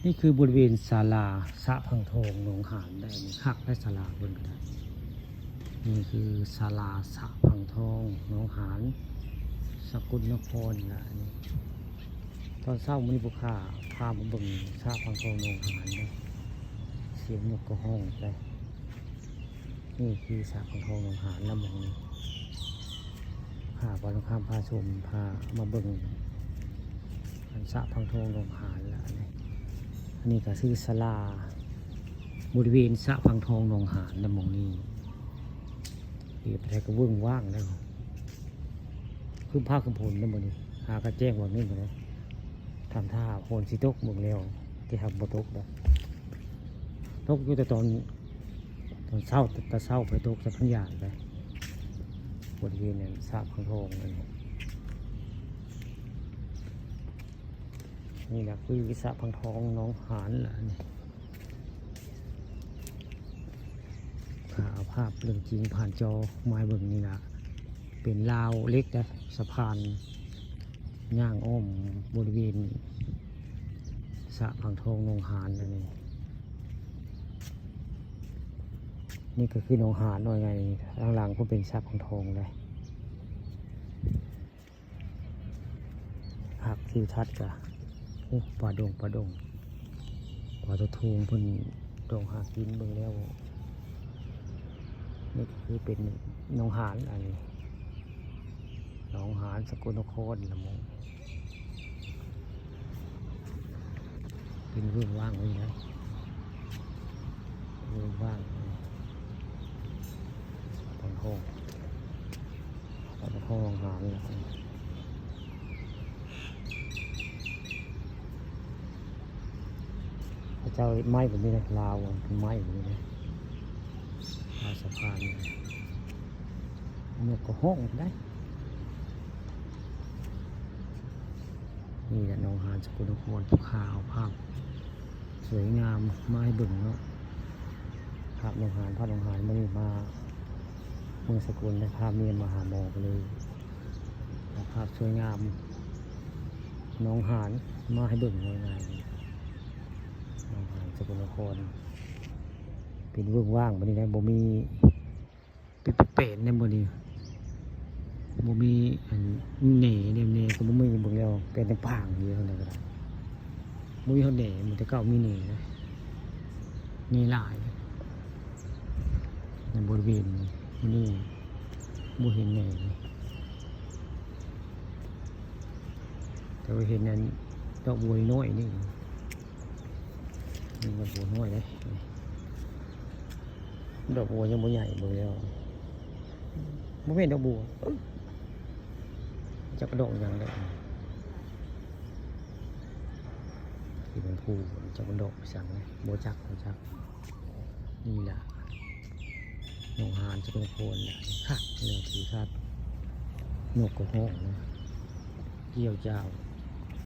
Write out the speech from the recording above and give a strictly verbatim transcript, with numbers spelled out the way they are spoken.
นี่คือบริเวณศาลาสระพังทองหนองหานได้นี่ คักได้ศาลาเพิ่นก็ได้ นี่คือศาลาสระพังทองหนองหาน สกลนครนะนี่ ตอนเช้ามื้อนี้ผู้ข้าพามาเบิ่งสระพังทองหนองหานเด้ เสียงนกก็ฮ้องไป นี่คือสระพังทองหนองหานนะหม่องนี้ พาบ่าวทองคำพาชม พามาเบิ่ง อันสระพังทองหนองหานละนี่ อันนี้ก็คือศาลา บริเวณสระพังทองหนองหานนะหม่องนี้ เฮ็ดอะไรก็เวิ้งว้างแล้ว คือภาคกลางคืนนะมื้อนี้ หากะแจ้งว่ามีมื้อนี้ ทำท่าฝนสิตกเบิ่งแล้ว แต่หากบ่ตกดอก ตกอยู่แต่ตอน ตอนเช้า แต่เช้าไปตกแต่พังยานไป บริเวณนั้นสระพังทองนั่น นี่แหละคือสระพังทองหนองหานล่ะนี่ ถ้าเอาภาพเรื่องจริงผ่านจอมาให้เบิ่งนี่ล่ะ เป็นราวเหล็กนะ สะพาน ย่างอ้อมบริเวณสระพังทองหนองหานอันนี้ นี่ก็คือหนองหานว่าไง ข้างหลังก็เป็นสระพังทองเลย ภาพทิวทัศน์กะ โอ้ ป่าดง ป่าดง ป่าตะทูงเพิ่นดงหากินเบิ่งแล้ว นี่ก็คือเป็นหนองหานอันนี้ หนองหานสกลนครละหม่อง เป็นเวิ้งว้างไว้นะ เวิ้งว้าง พังทอง พังทองหนองหานนะ เขาเจ้าเฮ็ดไม้แบบนี้นะ ราวเป็นไม้แบบนี้นะ ราวสะพานนี่นะ นกก็ฮ้องได้ นี่แหละหนองหานสกลนคร ผู้ข้าเอาภาพสวยงามมาให้เบิ่งเนาะ ภาพหนองหาน ภาพหนองหาน มื้อนี้มาเมืองสกล ได้ภาพนี้มาหาหมอก็เลยเอาภาพสวยงามหนองหานมาให้เบิ่งง่ายๆ หนองหานสกลนคร เป็นเวิ้งว้างบัดนี้นะ บ่มี เป็นแปลนในมื้อนี้ บ่มีอันแหน่ แหน่ แหน่ก็บ่มี เบิ่งแล้วแปลนแต่ผางอยู่เท่านั้นก็ได้ บ่มีฮอดแหน่ มื้อแต่เก่ามีแหน่นะ แหน่หลาย ในบริเวณนี้ มื้อนี้บ่เห็นแหน่เลย แต่ว่าเห็นอันดอกบัวน้อยนี่ นี่ดอกบัวน้อยเด้ ดอกบัวยังบ่ใหญ่ เบิ่งแล้ว บ่แม่นดอกบัว เอ้ย จักดอกหยังเด้ สีชมพู จักดอกหยังเด้ บ่จัก บ่จัก นี่ล่ะ หนองหานสกลนครน่ะ คักเลย ทิวทัศน์ นกก็ฮ้องนะ เกี่ยวเจ้า